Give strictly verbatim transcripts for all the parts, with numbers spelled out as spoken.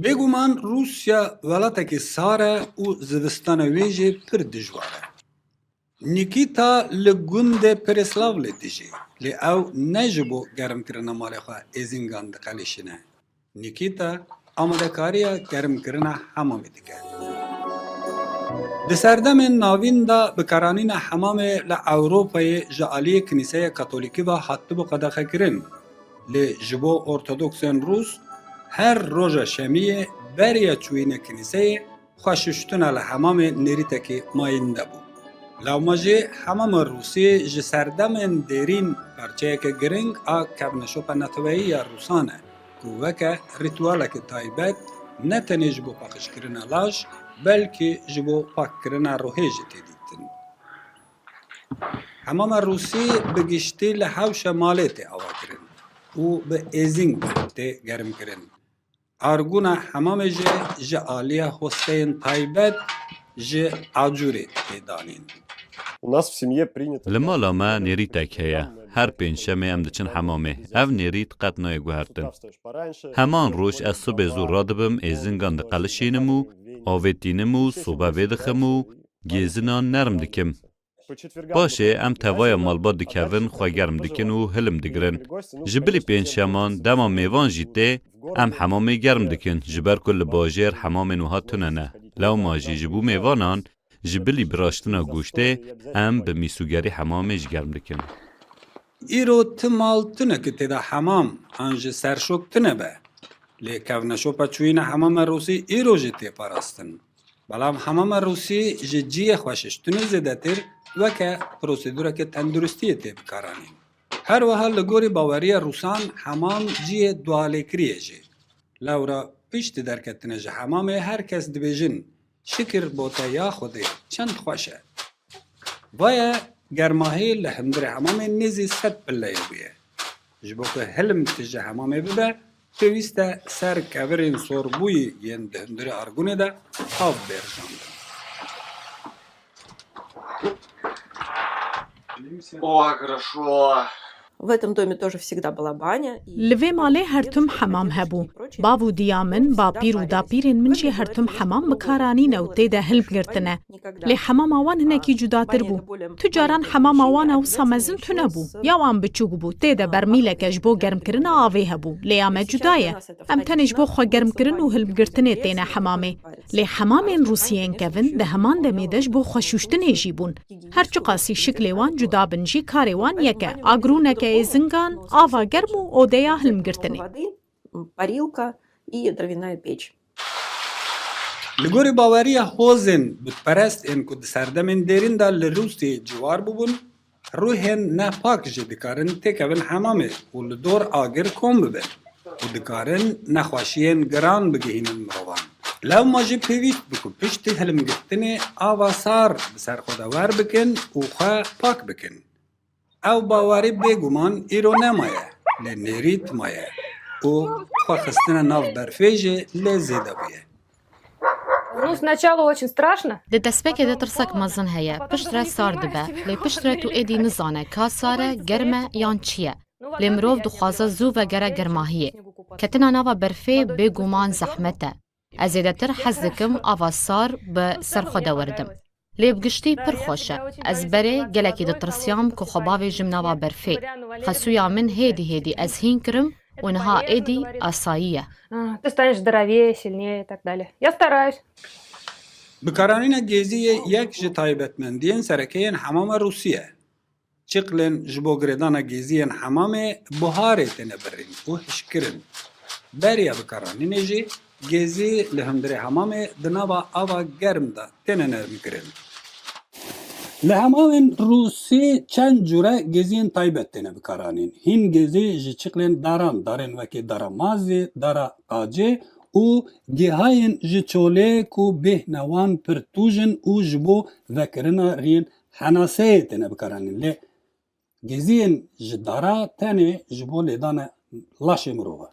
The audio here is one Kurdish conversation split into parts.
Bêguman Rûsya welatekî sar e û zivistana wê jî pir dijwar e. Nîkîta li gundê Pereslavlê dijî, lê ew ne ji bo germkirina malê xwe êzingan diqelişîne. Nîkîta amadekariya germkirina hemamê dike. Di serdemên navîn de bikaranîna hemamê li Ewropayê ji aliyê Kinîseya Katolîkî ve hatibû qedexekirin. Lê ji bo Ortodoksên Rûs her roja şemiyê beriya çûyîna kinîseyê xweşuştina li hemamê nêrîtekî mayînde bû. Lewma jî hemama Rûsî ji serdemên dêrîn parçeyeke giring a kevneşopa neteweyî ya Rûsan e, ku weke rîtualeke taybet ne tenê ji bo paqijkirina laş, belkî ji bo pakkirina ruhê jî tê dîtin. Hemama Rûsî bi giştî li hewşa malê tê avakirin û bi êzing tê germkirin. Arguna hemamê jî ji aliya hosteyên taybet ji acûrê tê danîn. У нас в семье принято Li mala me nêrîtek heye. Her pêncşemê em diçin hemamê. Ev nêrît qet nayê guhertin. Heman roj ez sibê zû radibim, êzingan diqelişînim û avê tînim û sobe vêdixim û gêzinan nerm dikim. Paşê em tevaya malbat dikevin, xwe germ dikin û hilim digirin. Ji bilî pêncşeman dema mêvan jî tê, em hemamê germ dikin, ji ber ku li bajêr hemamên wiha tune ne. Lewma jî ji bo mêvanan, ji bilî biraştina goştê, em bi mîsûgerî hemamê jî germ dikin. Îro ti mal tune ku tê de hemam an ji serşok tune be. Lê kevneşopa çûyîna hemama Rûsî îro jî tê parastin. Belam hemama Rûsî ji cihê xweşiştinê zêdetir weke prosedûreke tenduristiyê tê bikaranîn. Her wiha li gorî baweriya Rûsan hemam cihê dualêkirî ye jî. Lewra piştî derketina ji hemamê her kes dibêjin, "Şikir bo te ya Xwedê, çend xweş e." Vaye germahî li hundirê hemamê nêzî sed pilleyê bûye. Ji bo ku hilim tije hemamê bibe, pêwîst e ser kevirên sorbûyî yên di hundirê argunê de av bê rijandin. Ох, хорошо. В этом доме тоже всегда была баня. Li vê malê her tim hemam hebû. Bav û diya min, bapîr û dapîrên min jî her tim hemam bi kar anîne û tê de hilm girtine. Lê hemama wan hinekî cudatir bû. Tu caran hemama wan a wisa mezin tune bû, ya wan biçûk bû. Tê de bermîleke ji bo germkirina avê hebû, lê ya me cuda ye. Em tenê ji bo xwe germkirin û hilmgirtinê têne hemamê. Lê hemamên Rûsiyên kevin di heman demê de ji bo xweşuştinê jî bûn. Her çiqasî şiklê wan cuda bin jî karê wan yek e. Agrûneke êzingan, ava germ û odeya hilmgirtinê. Парилка и дровяная печь. Li gorî baweriya hozên butperest ên ku di serdemên dêrîn de li Rûsiyê ciwar bûbûn, ruhên nepak jî dikarin têkevin hemamê û li dor agir kom bibin û dikarin nexweşiyên giran bigihînin mirovan. Lewma jî pêwîst bû ku piştî hilmgirtinê ava sar bi ser xwe de wer bikin û xwe pak bikin. Ew bawerî bêguman îro nemaye, lê nêrît maye û xwe xistine nav berfê jî lê zêde bûye. Ну, сначала очень страшно. Di destpêkê de tirsek mezin heye, piştre sar dibe, lê piştre tu êdî nizane ka sar e, germ e yan çi ye. Lê mirov dixwaze zû vegere germahiyê. Ketina nava berfê bêguman zehmet e. Ez zêdetir hez dikim ava sar bi ser xwe de werdim. Lê bi giştî pir xweş e. Ez berê gelekî ditirsiyam ku xwe bavêjim nava berfê. Xesûya min hêdî hêdî ez hîn kirim û niha êdî asayî ye. А, ты станешь здоровее, сильнее и так далее. Я стараюсь. Bikaranîna gêziyê yek ji taybetmendiyên sereke yên hemama Rûsî ye. Çiqlên ji bo girêdana gêziyên hemamê buharê têne birîn û hişkirin. Beriya bikaranînê jî gêzî li hundirê hemamê di nava ava germ de têne nermkirin. Li hemamên Rûsî çend cûre gêziyên taybet têne bikaranîn. Hîn gêzî ji çiqlên daran, darên wekî dara mazê, dara qacê û gêhayên ji çolê ku bêhna wan pir tûj in û ji bo vekirina riyên henaseyê têne bikaranîn. Lê gêziyên ji dara tenê ji bo lêdana laşê mirov e.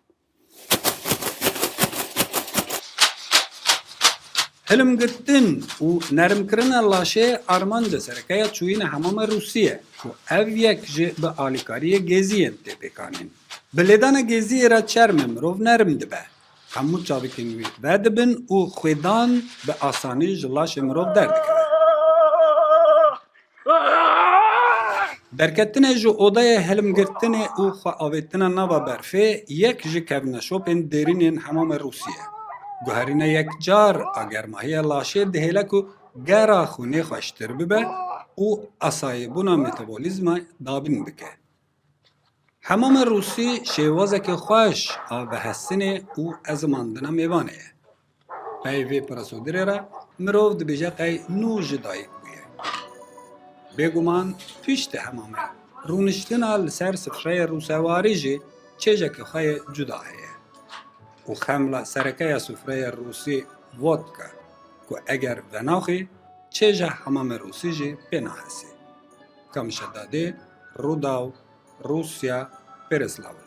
Hilmgirtin û nermkirina laşê armanca sereke ya çûyîna hemama Rûsî ye ku ev yek jî bi alîkariyê gêziyên tê pêkanîn. Bi lêdana gêziyê re çermê mirov nerm dibe. Hemû çavkên wî vedibin û xwêdan bi asanî ji laşê mirov derdikeve. Derketinê ji odeyê hilmgirtinê û xwe avêtina nava berfê yek ji kevneşopên dêrînên hemamê Rûsî ye. Guherîna yekcar a germahiya laşê dihêle ku gera xwînê xweştir bibe û asayîbûna metabolîzma dabîn bike. Hemamê Rûsî şêwazeke xweş a vehesinê û ezimandina mêvanê ye. Pey vê prosedurê re mirov dibêje qey nû ji dayik bûye. Bêguman piştî hemamê rûniştina li ser sifreyê rûsewarî jî çêjeke xwe yê cuda heye. Û xemla sereke ya sifreyê rûsî vodka ku eger venaxwî çêja hemamê rûsî jî pê nahesî. Kamşa dadê Rûdaw, Rûsya, Pereslava.